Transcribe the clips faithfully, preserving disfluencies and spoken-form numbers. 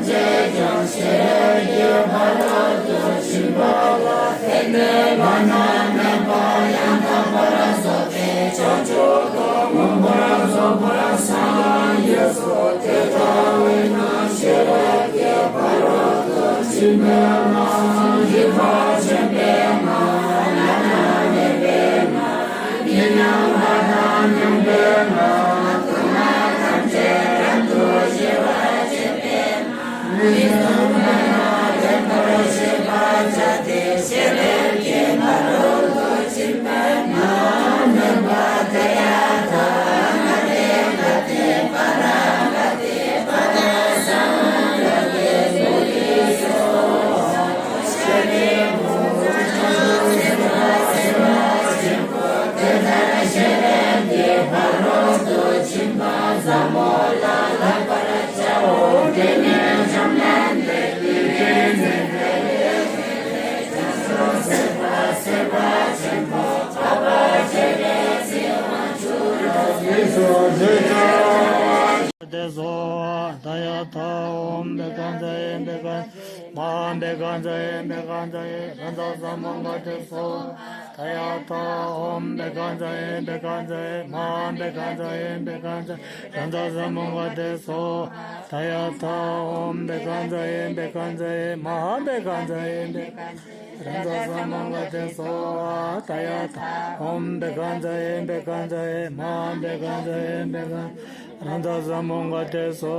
ཅེས་ཀྱང་ཤེས་རབ་ཀྱི་ཕ་རོལ་ཏུ་ཕྱིན་པ་ལ་བརྟེན་ནས་བླ་ན་མེད་པ་ཡང་དག་པར་རྫོགས་པའི་བྱང་ཆུབ་ཏུ་མངོན་པར་རྫོགས་པར་སངས་རྒྱས་སོ། དེ་ལྟ་བས་ན་ཤེས་རབ་ཀྱི་ཕ་རོལ་ཏུ་ཕྱིན་པའི་ངག་རིག་པ་ཆེན་པོའི་ངག་བླ་ན་མེད་པའི་ངག་མི་མཉམ་པ་དང་མཉམ་པའི་ངག་ཐོག་མ་ཐམས་ཅད་རབ་ཏུ་ཕྱེ་བར་བྱེད་པའི་ངག་མི་མཐུན་པ་ཡང་བདེན་པར་ཤེས་པར་བྱ་སྟེ། ཤེས་རབ་ཀྱི་ཕ་རོལ་ཏུ་ཕྱིན་པ་ནི་མངོན་པ་དེ་ཡང་དག་སྔ་ལས་འགོ་བརྩམས་པ་རང་ག་ཏེ་བ་དང་སངས་རྒྱས་པའི་ཚུལ་གྱིས་སོ། དེ་སོ། ད་ཡ་ཐ་ཨོམ་བེ་ཀ་ཛ་ཡེ་བེ་ཀ་མ་བེ་ཀ་ཛ་ཡེ་བེ་ཀ་ཛ་ཡེ་ར་ཛ་ས་མོ་ག་དེ་སོ། ད་ཡ་ཐ་ཨོམ་བེ་ཀ་ཛ་ཡེ་བེ་ཀ་ཛ་ཡེ་མ་བེ་ཀ་ཛ་ཡེ་བེ་ཀ་ཛ་ཡེ་ར་ཛ་ས་མོ་ག་དེ་སོ། ད་ཡ་ཐ་ཨོམ་བེ་ཀ་ཛ་ཡེ་བེ་ཀ་ཛ་ཡེ་མ་བེ་ཀ་ཛ་ཡེ་བེ་ཀ་ཛ་ཡེ་ར་ཛ་ས་མོ་ག་དེ་སོ། ད་ཡ་ཐ་ཨོམ་བེ་ཀ་ཛ་ཡེ་བེ་ཀ་ཛ་ཡེ་མ་བེ་ཀ་ཛ་ཡེ་བེ་ཀ་ཛ་ཡེ་ར་ཛ་ས་མོ་ག་དེ་སོ།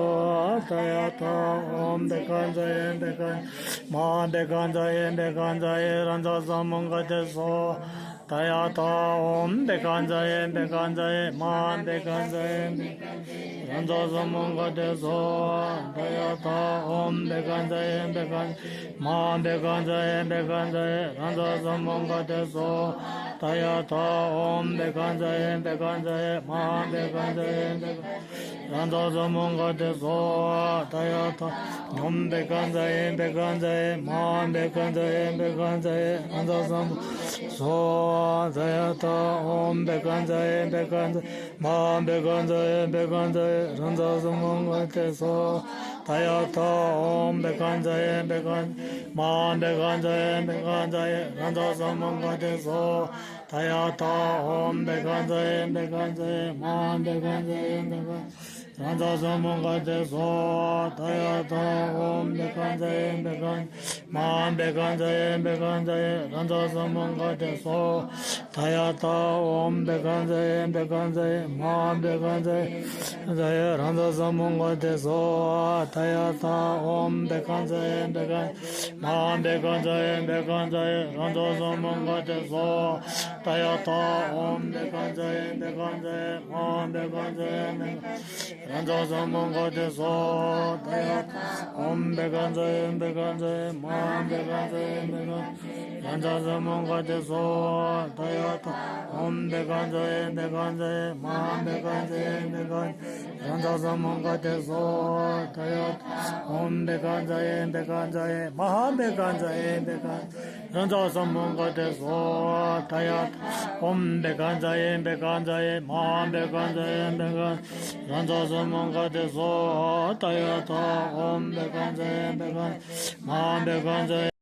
ད་ཡ་ཐ་ཨོམ་བེ་ཀ་ཛ་ཡེ་བེ་ཀ་མ་བེ་ཀ་ཛ་ཡེ་བེ་ཀ་ཛ་ཡེ་ར་ཛ་ས་མོ་ག་དེ་སོ། ད་ཡ་ཐ་ཨོམ་བེ་ཀ་ཛ་ཡེ་བེ་ཀ་ཛ་ཡེ་མ་བེ་ཀ་ཛ་ཡེ་བེ་ཀ་ཛ་ཡེ་ར་ཛ་ས་མོ་ག་དེ་སོ། ད་ཡ་ཐ་ཨོམ་བེ་ཀ་ཛ་ཡེ་བེ་ཀ་མ་བེ་ཀ་ཛ་ཡེ་བེ་ཀ་ཛ་ཡེ་ར་ཛ་ས་མོ་ག་དེ་སོ། ད་ཡ་ཐ་ཨོམ་བེ་ཀ་ཛ་ཡེ་བེ་ཀ་ཛ་ཡེ་མ་བེ་ཀ་ཛ་ཡེ་བེ་ཀ་ར་ཛ་ས་མོ་ག་དེ་སོ། ད་ཡ་ཐ་ཨོམ་བེ་ཀ་ཛ་ཡེ་བེ་ཀ་ཛ་ཡེ་མ་བེ་ཀ་ཛ་ཡེ་བེ་ཀ་ཛ་ཡེ་ར་ཛ་ས་མོ་སོ། ད་ཡ་ཐ་ཨོམ་བེ་ཀ་ཛ་ཡེ་བེ་ཀ་ཛ་ཡེ་མ་བེ་ཀ་ཛ་ཡེ་བེ་ཀ་ཛ་ཡེ་ར་ཛ་ས་མོ་ག་དེ་སོ། ད་ཡ་ཐ་ཨོམ་བེ་ཀ་ཛ་ཡེ་བེ་ཀ་མ་བེ་ཀ་ཛ་ཡེ་བེ་ཀ་ཛ་ཡེ་ར་ཛ་ས་མོ་ག་དེ་སོ། ད་ཡ་ཐ་ཨོམ་བེ་ཀ་ཛ་ཡེ་བེ་ཀ་ཛ་ཡེ་མ་བེ་ཀ་ཛ་ཡེ་བེ་ཀ་ར་ཛ་ས་མོ་ག་དེ་སོ། ད་ཡ་ཐ་ཨོམ་བེ་ཀ་ཛ་ཡེ་བེ་ཀ་མ་བེ་ཀ་ཛ་ཡེ་བེ་ཀ་ཛ་ཡེ་ར་ཛ་ས་མོ་ག་དེ་སོ། ད་ཡ་ཐ་ཨོམ་བེ་ཀ་ཛ་ཡེ་བེ་ཀ་ཛ་ཡེ་མ་བེ་ཀ་ཛ་ཡེ་བེ་ཀ་ཛ་ཡེ་ར་ཛ་ས་མོ་ག་དེ་སོ། ད་ཡ་ཐ་ཨོམ་བེ་ཀ་ཛ་ཡེ་བེ་ཀ་མ་བེ་ཀ་ཛ་ཡེ་བེ་ཀ་ཛ་ཡེ་ར་ཛ་ས་མོ་ག་དེ་སོ། ད་ཡ་ཐ་ཨོམ་བེ་ཀ་ཛ་ཡེ་བེ་ཀ་ཛ་ཡེ་མ་བེ་ཀ་ཛ་ཡེ་བེ་ཀ་ར་ཛ་ས་མོ་ག་དེ་སོ། ད་ཡ་ཐ་ཨོམ་བེ་ཀ་ཛ་ཡེ་བེ་ཀ་ཛ་ཡེ་མ་བེ་ཀ་ཛ་ཡེ་བེ་ཀ་ར་ཛ་ས་མོ་ག་དེ་སོ། ད་ཡ་ཐ་ཨོམ་བེ་ཀ་ཛ་ཡེ་བེ་ཀ་ཛ་ཡེ་མ་བེ་ཀ་ཛ་ཡེ་བེ་ཀ་ར་ཛ་ས་མོ་ག་དེ་སོ། ད་ཡ་ཐ་ཨོམ་བེ་ཀ་ཛ་ཡེ་བེ་ཀ་ཛ་ཡེ་མ་བེ་ཀ་ཛ་ཡེ་བེ་ཀ་ར་ཛ་ས་མོ་ག་དེ་སོ། ད་ཡ་ཐ་ཨོམ་བེ་ཀ་ཛ་ཡེ་བེ་ཀ་ཛ་ཡེ་མ་བེ་ཀ་ཛ་ཡེ་བེ་ཀ་ར་ཛ་ས་མོ་ག་དེ་སོ། ད་ཡ་ཐ་ཨོམ་བེ་ཀ་ཛ་ཡེ་བེ་ཀ་མ་བེ་ཀ་ཛ་ཡེ།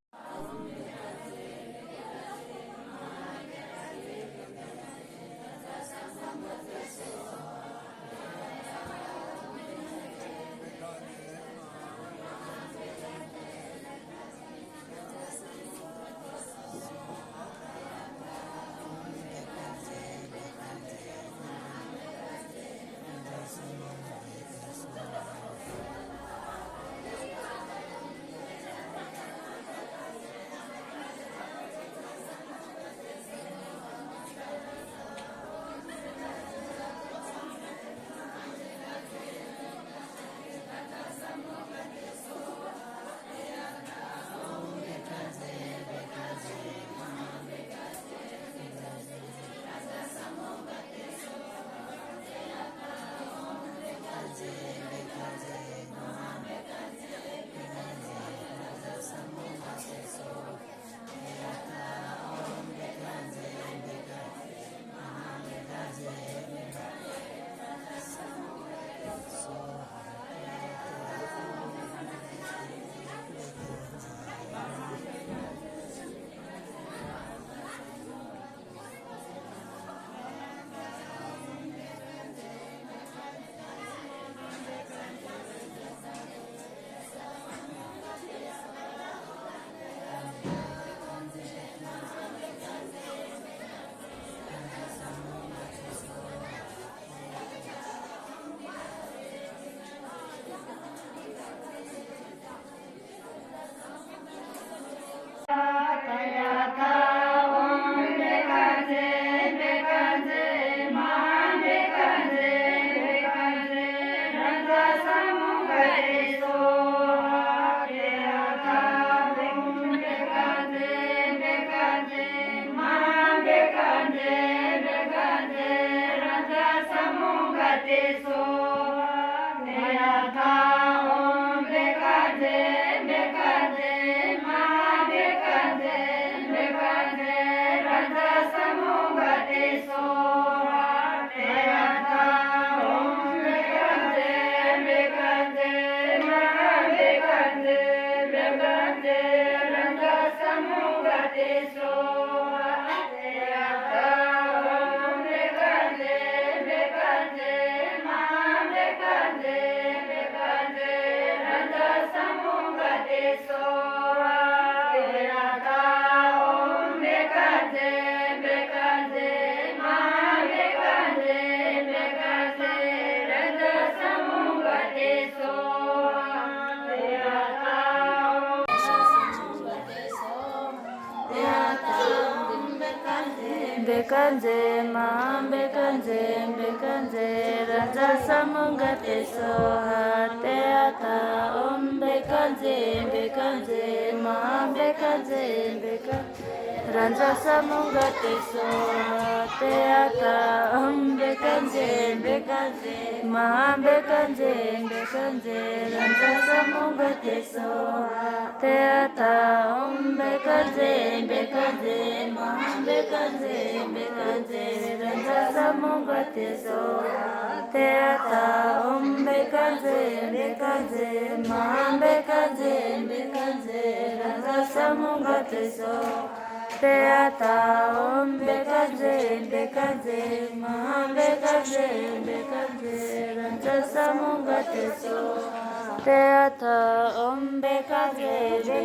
མཛེ་མ་ཧཱ་བེ་ཀ་མཛེ་བེ་ཀ་མཛེ་རཱ་ཛ་ས་མུདྒ་ཏེ་སྭཱ་ཧཱ། ཏདྱ་ཐཱ། ཨོཾ་བེ་ཀ་མཛེ་བེ་ཀ་མཛེ་མ་ཧཱ་བེ་ཀ་མཛེ་བེ་ཀ་མཛེ་རཱ་ཛ་ས་མུདྒ་ཏེ་སྭཱ་ཧཱ། ཏདྱ་ཐཱ། ཨོཾ་བེ་ཀ་མཛེ་བེ་ཀ་མཛེ་མ་ཧཱ་བེ་ཀ་མཛེ་བེ་ཀ་མཛེ་རཱ་ཛ་ས་མུདྒ་ཏེ་སྭཱ་ཧཱ། ཏདྱ་ཐཱ། ཨོཾ་བེ་ཀ་མཛེ་བེ་ཀ་མཛེ་མ་ཧཱ་བེ་ཀ་མཛེ་བེ་ཀ་མཛེ་རཱ་ཛ་ས་མུདྒ་ཏེ་སྭཱ་ཧཱ། ཏདྱ་ཐཱ། ཨོཾ་བེ་ཀ་མཛེ་བེ་ཀ་མཛེ་མ་ཧཱ་བེ་ཀ་མཛེ་བེ་ཀ་མཛེ་རཱ་ཛ་ས་མུདྒ་ཏེ་སྭཱ་ཧཱ། ཏདྱ་ཐཱ། ཨོཾ་བེ་ཀ་མཛེ་བེ་ཀ་མཛེ་མ་ཧཱ་བེ་ཀ་མཛེ་བེ་ཀ་མཛེ་རཱ་ཛ་ས་མུདྒ་ཏེ་སྭཱ་ཧཱ། ཏདྱ་ཐཱ། ཨོཾ་བེ་ཀ་མཛེ་བེ་ཀ་མཛེ་མ་ཧཱ་བེ་ཀ་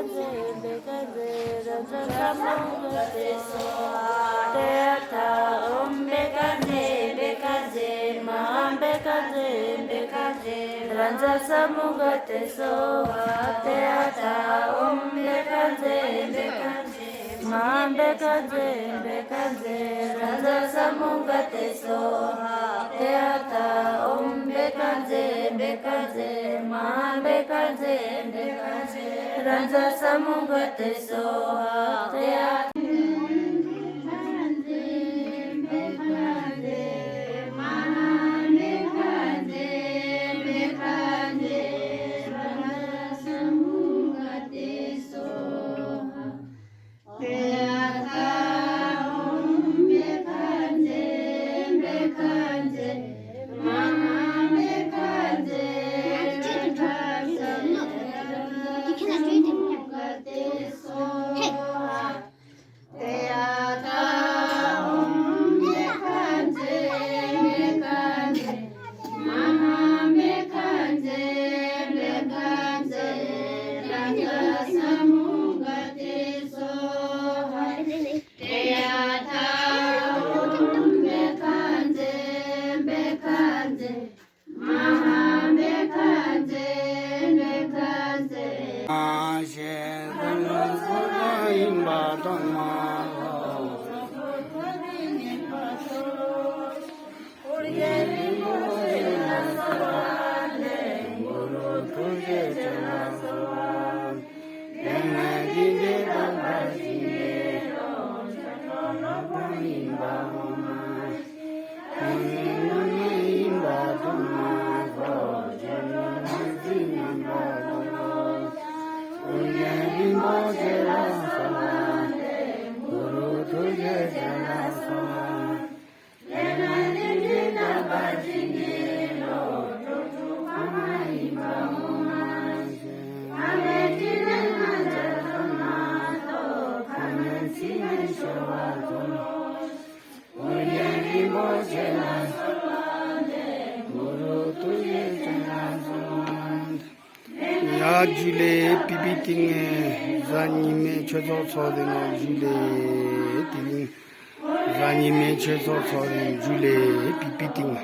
མཛེ་བེ་ཀ་མཛེ་རཱ་ཛ་ས་མུདྒ་ཏེ་སྭཱ་ཧཱ། ཏདྱ་ཐཱ། ཨོཾ་བེ་ཀ་མཛེ་བེ་ཀ་མཛེ་མ་ཧཱ་བེ་ཀ་མཛེ་བེ་ཀ་མཛེ་རཱ་ཛ་ས་མུདྒ་ཏེ་སྭཱ་ཧཱ། ཏདྱ་ཐཱ། ཨོཾ་བེ་ཀ་མཛེ་བེ་ཀ་མཛེ་མ་ཧཱ་བེ་ཀ་མཛེ་བེ་ཀ་མཛེ་རཱ་ཛ་ས་མུདྒ་ཏེ་སྭཱ་ཧཱ། ཏདྱ་ཐཱ། ཨོཾ་བེ་ཀ་མཛེ་བེ་ཀ་མཛེ་མ་ཧཱ་བེ་ཀ་མཛེ་བེ་ཀ་མཛེ་རཱ་ཛ་ས་མུདྒ་ཏེ་སྭཱ་ཧཱ། ཏདྱ་ཡ་ཇུ་ལེ། པི་པི་ཏིང་ངེ་གཟའ་ཉི་མའི་ཆོས་ཚོགས་ཚོགས་རེ་ང་ཇུ་ལེ། དེ་རིང་གཟའ་ཉི་མའི་ཆོས་ཚོགས་ཚོགས་རེ་ཇུ་ལེ། པི་པི་ཏིང་ངེ།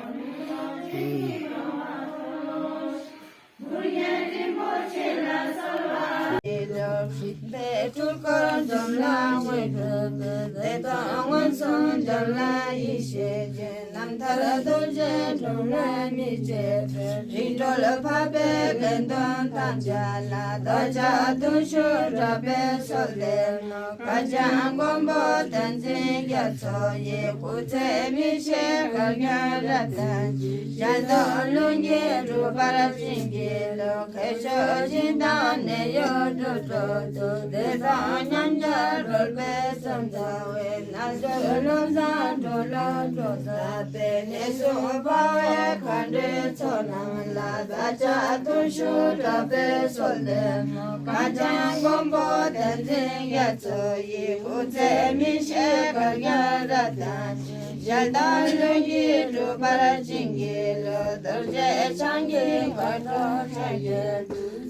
རྣམ་ཐར་རྡོ་རྗེ་འགྲོ་ལ་མི་བྱེད། རིག་གྲོལ་འཕགས་པའི་དགེ་འདུན་དམ་པ་ལ། བདག་ཅག་བརྟུལ་ཞུགས་གྲགས་པའི་གསོལ་འདེབས་ནོ། བཀའ་རྒྱ་མགོན་པོ་བསྟན་འཛིན་རྒྱ་མཚོ་ཡི། སྐུ་ཚེ་མི་ཤིགས་བཀའ་རྒྱ་རབ་བརྟན་གྱི། གཞན་དོན་ལྷུན་གྱིས་གྲུབ་པར་བྱིན་གྱིས་རློབས། མཁས་མཆོག་སྦྱིན་བདག་གནས་ཡུལ་དུར་ཁྲོད་དུ། བདེ་གསང་མཉམ་གཞག་གྲོལ་བའི་སེམས་དང་བས། རྣལ་འབྱོར་ཀླུ་བཟང་འགྲོ་ལ་གྲོགས་མཛད་པའི། གནས་གསུམ་འཕགས་པའི་མཁའ་འགྲོའི་ཚོགས་རྣམས་ལ། བདག་ཅག་བརྟུལ་ཞུགས་གྲགས་པའི་གསོལ་འདེབས་ནོ། བཀའ་རྒྱ་མགོན་པོ་བསྟན་འཛིན་རྒྱ་མཚོ་ཡི། སྐུ་ཚེ་མི་ཤིགས་བཀའ་རྒྱ་རབ་བརྟན་ཅིང་། ཞལ་དང་ལུས་ཀྱིས་སྒྲུབ་པར་བྱིན་གྱིས་རློབས། རྡོ་རྗེ་འཆང་གི་དཀར་པོ་འཆང་གི་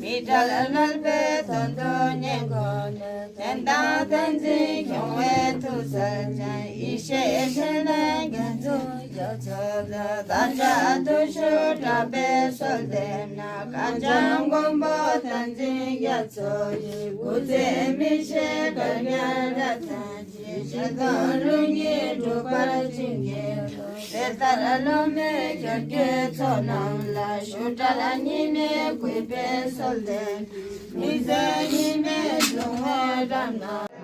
མི་ཏྲལ་རལ་པའི་དོན་དུ་བསྙེན་བཀུར་ནས། དོན་དང་ཏིང་འཛིན་སྐྱོང་བའི་ཐུགས་སྲས་ཀྱང་། ཡེ་ཤེས་ཕྲིན་ལས་རྒྱ་མཚོ་རྒྱ་མཚོ་ལ། བདག་ཅག་བརྟུལ་ཞུགས་གྲགས་པའི་གསོལ་འདེབས་ན། གངས་ལྗོངས་མགོན་པོ་བསྟན་འཛིན་རྒྱ་མཚོ་ཡི། སྐུ་ཚེ་མི་ཤིགས་བསྐལ་བརྒྱར་རབ་བརྟན་ཅིང་། གཞན་དོན་ལུས་ཉིད་འགྲུབ་པར་བྱིན་གྱིས་རློབས། དེ་ལྟར་སློབ་མའི་དགེ་བའི་ཚོགས་རྣམས་ལ། ཞུ་དགྲ་ཉི་མའི་གུས་པས་གསོལ་འདེབས། མི་བཟད་ཉི་མའི་གཟུངས་སྔགས་བགྲམ་ན།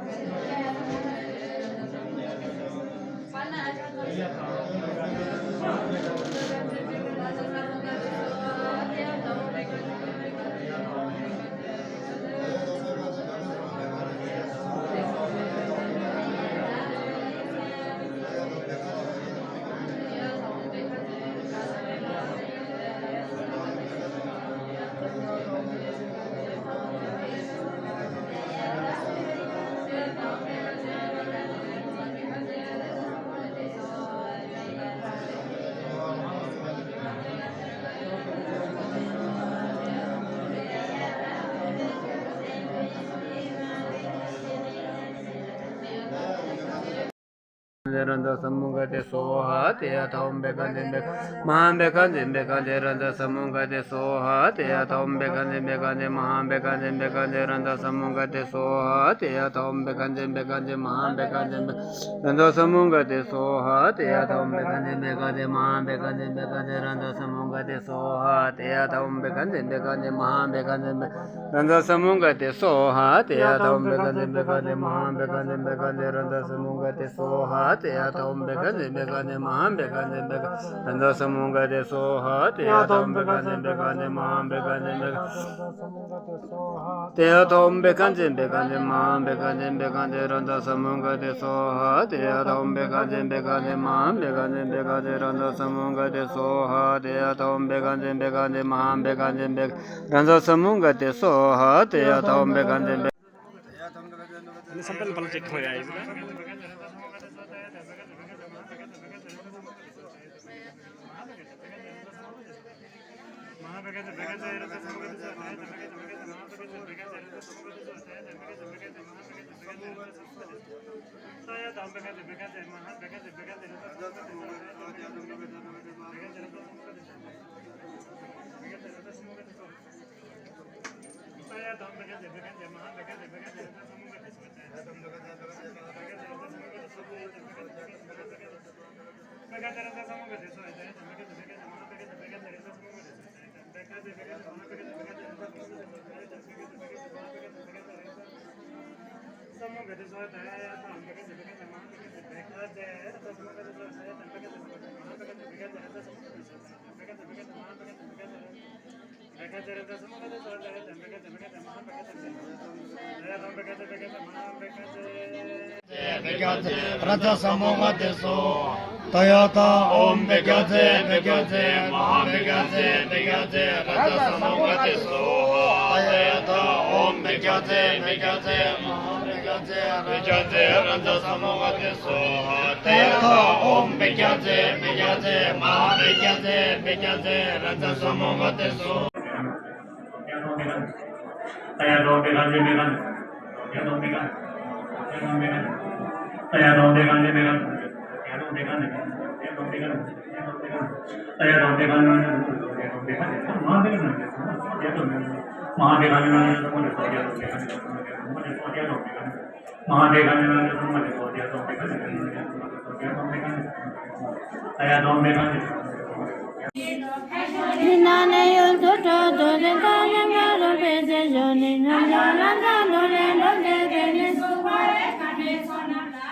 རཏྣ་ས་མུདྒ་ཏེ་སྭཱ་ཧཱ། ཏདྱ་ཐཱ། ཨོཾ་བྷཻ་ཥ་ཛྱེ་བྷཻ་ཥ་ཛྱེ་མ་ཧཱ་བྷཻ་ཥ་ཛྱེ་བྷཻ་ཥ་ཛྱེ་རཏྣ་ས་མུདྒ་ཏེ་སྭཱ་ཧཱ། ཏདྱ་ཐཱ། ཨོཾ་བྷཻ་ཥ་ཛྱེ་བྷཻ་ཥ་ཛྱེ་མ་ཧཱ་བྷཻ་ཥ་ཛྱེ་བྷཻ་ཥ་ཛྱེ་རཏྣ་ས་མུདྒ་ཏེ་སྭཱ་ཧཱ། ཏདྱ་ཐཱ། ཨོཾ་བྷཻ་ཥ་ཛྱེ་བྷཻ་ཥ་ཛྱེ་མ་ཧཱ་བྷཻ་ཥ་ཛྱེ་བྷཻ་རཏྣ་ས་མུདྒ་ཏེ་སྭཱ་ཧཱ། ཏདྱ་ཐཱ། ཨོཾ་བྷཻ་ཥ་ཛྱེ་བྷཻ་ཥ་ཛྱེ་མ་ཧཱ་བྷཻ་ཥ་ཛྱེ་བྷཻ་ཥ་ཛྱེ་རཏྣ་ས་མུདྒ་ཏེ་སྭཱ་ཧཱ། ཏདྱ་ཐཱ། ཨོཾ་བྷཻ་ཥ་ཛྱེ་བྷཻ་ཥ་ཛྱེ་མ་ཧཱ་བྷཻ་ཥ་ཛྱེ་བྷཻ་རཏྣ་ས་མུདྒ་ཏེ་སྭཱ་ཧཱ། ཏདྱ་ཐཱ། ཨོཾ་བྷཻ་ཥ་ཛྱེ་བྷཻ་ཥ་ཛྱེ་མ་ཧཱ་བྷཻ་ཥ་ཛྱེ་བྷཻ་ཥ་ཛྱེ་རཏྣ་ས་མུདྒ་ཏེ་སྭཱ་ཧཱ། ཏདྱ་ཐཱ། ཨོཾ་བྷཻ་ཥ་ཛྱེ་བྷཻ་ཥ་ཛྱེ་མ་ཧཱ་བྷཻ་ཥ་ཛྱེ་བྷཻ་རཏྣ་ས་མུདྒ་ཏེ་སྭཱ་ཧཱ། ཏདྱ་ཐཱ། ཨོཾ་བྷཻ་ཥ་ཛྱེ་བྷཻ་ཥ་ཛྱེ་མ་ཧཱ་བྷཻ་ཥ་ཛྱེ་བྷཻ་ཏདྱ་ཐཱ། ཨོཾ་བྷཻ་ཥ་ཛྱེ་བྷཻ་ཥ་ཛྱེ་མ་ཧཱ་བྷཻ་ཥ་ཛྱེ་བྷཻ་ཥ་ཛྱེ་རཏྣ་ས་མུདྒ་ཏེ་སྭཱ་ཧཱ། ཏདྱ་ཐཱ། ཨོཾ་བྷཻ་ཥ་ཛྱེ་བྷཻ་ཥ་ཛྱེ་མ་ཧཱ་བྷཻ་ཥ་ཛྱེ་བྷཻ་ཥ་ཛྱེ་རཏྣ་ས་མུདྒ་ཏེ་སྭཱ་ཧཱ། ཏདྱ་ཐཱ། ཨོཾ་བྷཻ་ཥ་ཛྱེ་བྷཻ་ཥ་ཛྱེ་མ་ཧཱ་བྷཻ་ཥ་ཛྱེ་བྷཻ་རཏྣ་ས་མུདྒ་ཏེ་སྭཱ་ཧཱ། ཏདྱ་ཐཱ། ཨོཾ་བྷཻ་ཥ་ཛྱེ་བྷཻ། ཨ་ནི་བསམ་པ་ལ་ཕར་ལ་ཅིག་མཐོང་ཡ་ཡིན། རཏྣ་ས་མུདྒ་ཏེ་སྭཱ་ཧཱ། ཏདྱ་ཐཱ། ཨོཾ་བྷཻ་ཥ་ཛྱེ་བྷཻ་ཥ་ཛྱེ་མ་ཧཱ་བྷཻ་ཥ་ཛྱེ་བྷཻ་ཥ་ཛྱེ་རཏྣ་ས་མུདྒ་ཏེ་སྭཱ་ཧཱ། ཏདྱ་ཐཱ། ཨོཾ་བྷཻ་ཥ་ཛྱེ་བྷཻ་ཥ་ཛྱེ་མ་ཧཱ་བྷཻ་ཥ་ཛྱེ་བྷཻ་ཥ་ཛྱེ་རཏྣ་ས་མུདྒ་ཏེ་སྭཱ་ཧཱ། ཏདྱ་ཐཱ། ཨོཾ་བྷཻ་ཥ་ཛྱེ་བྷཻ་ཥ་ཛྱེ་མ་ཧཱ་བྷཻ་ཥ་ཛྱེ་བྷཻ་ཥ་ཛྱེ་རཏྣ་ས་མུདྒ་ཏེ་སྭཱ་ཧཱ།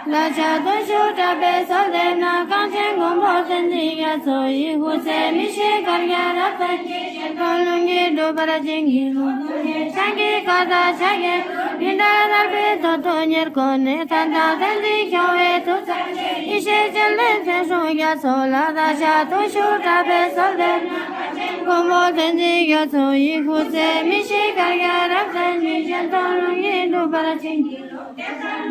ལ་ཕྱག་ཏུ་ཞུ་གྲགས་པའི་གསོལ་འདེབས་ན། གངས་ཅན་མགོན་པོ་བསྟན་འཛིན་རྒྱ་མཚོ་ཡི། སྐུ་ཚེ་མི་ཤིགས་བསྐལ་བརྒྱར་རབ་བརྟན་ཅིང་། གཞན་དོན་ལུས་ཉིད་འགྲུབ་པར་བྱིན་གྱིས་རློབས། ལྷུན་གྱིས་ཕྱག་རྒྱའི་ཁ་དར་ཕྱག་གཡས། མི་འབྲལ་རལ་པའི་ཚོགས་དུ་ཉེར་བཀོད་ནས། དོན་དང་ཏིང་འཛིན་སྐྱོང་བའི་ཐུགས་སྲས་ཀྱི། ཡེ་ཤེས་སྤྱན་ལྡན་ཚེ་སྲུང་རྒྱ་མཚོ་ལ། བདག་ཕྱག་ཏུ་ཞུ་གྲགས་པའི་གསོལ་འདེབས་ན། གངས་ཅན་མགོན་པོ་བསྟན་འཛིན་རྒྱ་མཚོ་ཡི། སྐུ་ཚེ་མི་ཤིགས་བསྐལ་བརྒྱར་རབ་བརྟན་ཅིང་། གཞན་དོན་ལུས་ཉིད་འགྲུབ་པར་བྱིན་གྱིས་རློབས།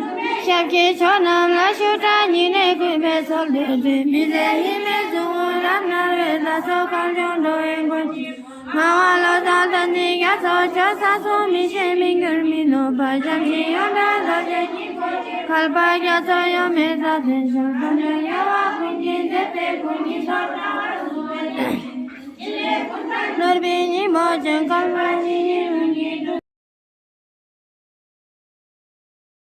ཞབས་ཀྱི་མཆོག་རྣམས་ལ་ཞུ་དགྲ་ཉི་མའི་གུས་པས་གསོལ། འདོད་པའི་མི་ཟད་ཡིད་མི་གཟུང་། རབ་མནར་བའི་ལ་སོགས་གང་བྱུང་འགྲོ་བའི་མགོན། ངག་དབང་བློ་བཟང་བསྟན་འཛིན་རྒྱ་མཚོ་མཆོག་ས་གསུམ་མི་ཤེས་མི་འགྱུར་མི་ནུབ་པ་ཞབས་ཀྱི་ཡོན་ཏན་རྡོ་རྗེ་སྙིང་པོ་ཆེ། བསྐལ་པ་རྒྱ་མཚོ་ཡོད་མེད་ས་མཚན་ཞིང་། འཛམ་གླིང་རྒྱལ་བ་ཀུན་གྱི་མཛད་པའི་སྐུ་ཉིད་ཐོབ་ཐང་བར་གསུངས་པའི། ནོར་བུའི་སྙིང་པོ་ཅན་བསྐལ་པ་ཉིད་ཉིད།